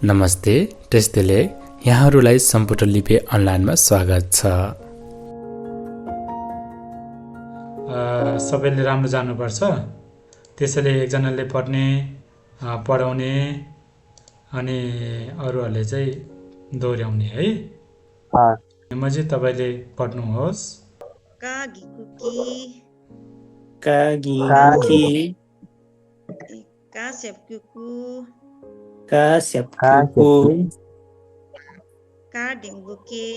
नमस्ते, टेस्टले यहाँहरूलाई सम्पुट लिपि अनलाइनमा स्वागत छ। सबैले राम्रो जानुपर्छ, त्यसैले एकजनाले पढ्ने पढाउने अनि अरूहरूले चाहिँ दोहोऱ्याउने है। मजी तपाईँले पढ्नुहोस्। कागी कुकी कागी कास्याप कुकु कास्याप कुकु काडेङ्बुके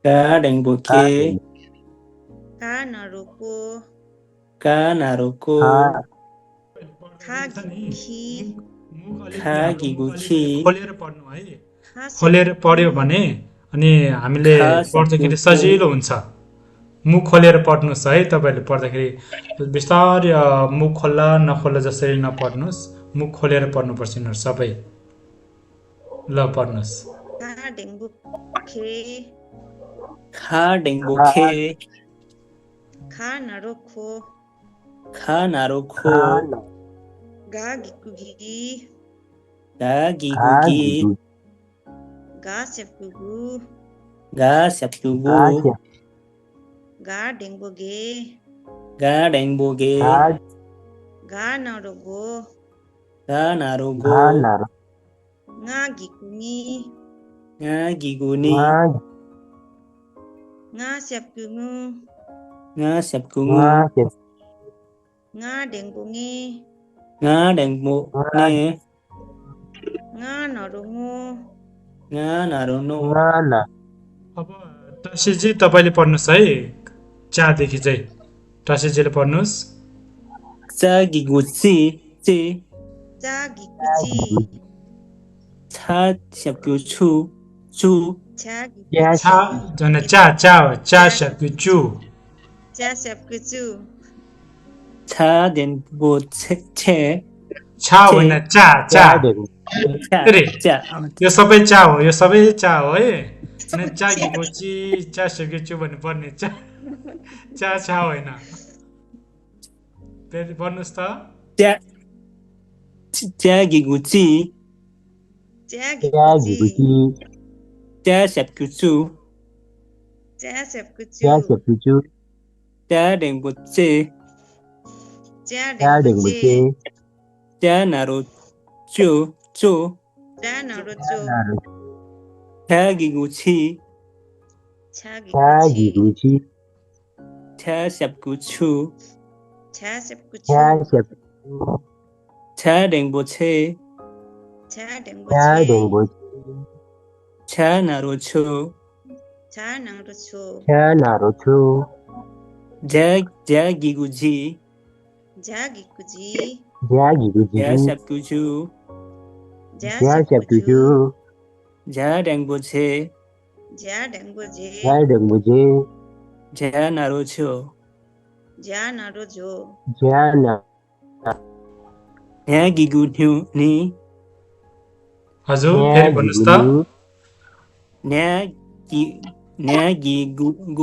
काडेङ्बुके कानरुको कानारुको खागिगुखी खोलेर पढ्नु है। खोलेर पढ्यो भने अनि हामीले पढ्दाखेरि सजिलो हुन्छ। मुख खोलेर पढ्नुहोस् है। तपाईँले पढ्दाखेरि बिस्तारै मुख खोल्ला नखोल्ला जसरी नपढ्नुहोस्, मुख खोलेर पढ्नुपर्छ यिनीहरू सबै। ल पढ्नुहोस्। खाडेङ्बुखे खानरुखो खानारुखो गागिकुगी गागिगुगी गास्यापकुगु गास्यापकुगु गाडेङ्बुगे गाडेङ्बुगे गानरुगो गानारुगो गागिकुगी गागिगुनी गास्यापकुगु गास्यापकुगु गाडेङ्बुगे गाडेङ्बुने गानरुगो गानारुनो। अब टसीजी तपाईँले पढ्नुहोस् है। चादेखि चाहिँ टसीजीले पढ्नुहोस्। चागिगुची ची चागिकुची छास्यापकुछु चु चास्यापकुचु चास्यापकुचु छाडेङ्बुछे छा होइन चा अरे यो सबै चा हो, यो सबै चा हो है। चागिगुची चास्यापकुचु भन्नु पर्ने चा होइन। फेरि भन्नुहोस् त। चागिगुची चास्यापकुचु चाडेङ्बुचे चानारुचो छागिगुची छास्यापकुचु छाडेङ्बुचे छानारुचो जागिगुजी छास्यापकुचु जाडेङ्बुचे जानारुचो न्यागिगुनी हजुर फेरि भन्नुहोस् त। न्यागिगुनी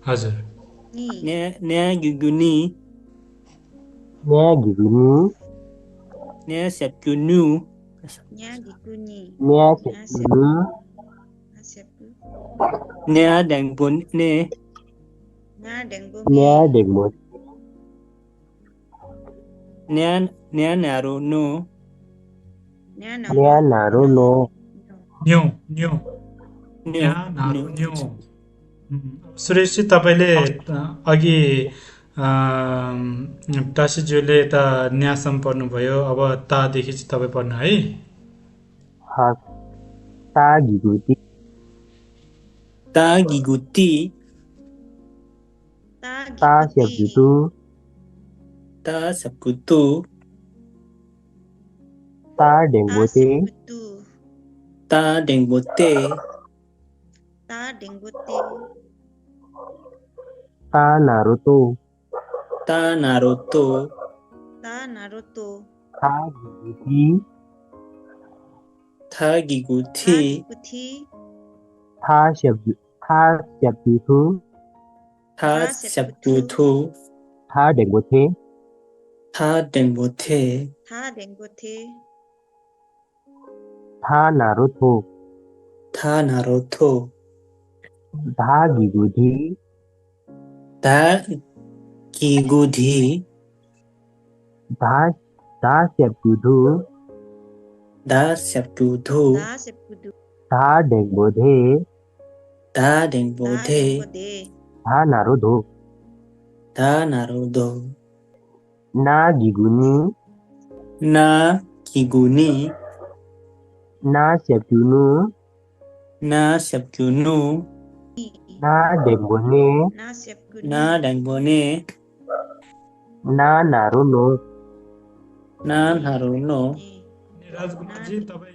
हजुर न्यागिगुनी न्यास्यापकुनु न्याडेङ्बुने न्यानारुनो सुरेशजी तपाईँले अघि टासीज्यूले त न्यासम्म पढ्नुभयो। अब तादेखि चाहिँ तपाईँ पढ्नु है। तागिगुती तास्यापकुतु ताडेङ्बुते तानारुतो थागिगुथी थास्यापकुथु थाडेङ्बुथे 타 댕보테 타 댕고테 타 나루토 타 나루토 다 기구디 다 기구디 다 셉구두 다 셉두두 다 셉구두 다 댕보데 다 다 댕보데 댕고데 다 나루도 다 나루도 나 기구니 나 기구니 나 셉구누 나 셉규누 나 댕보네 나 셉구니 나 댕보네 나 나루노 나 나루노 네. अनि राजकुमारजी तपाईँ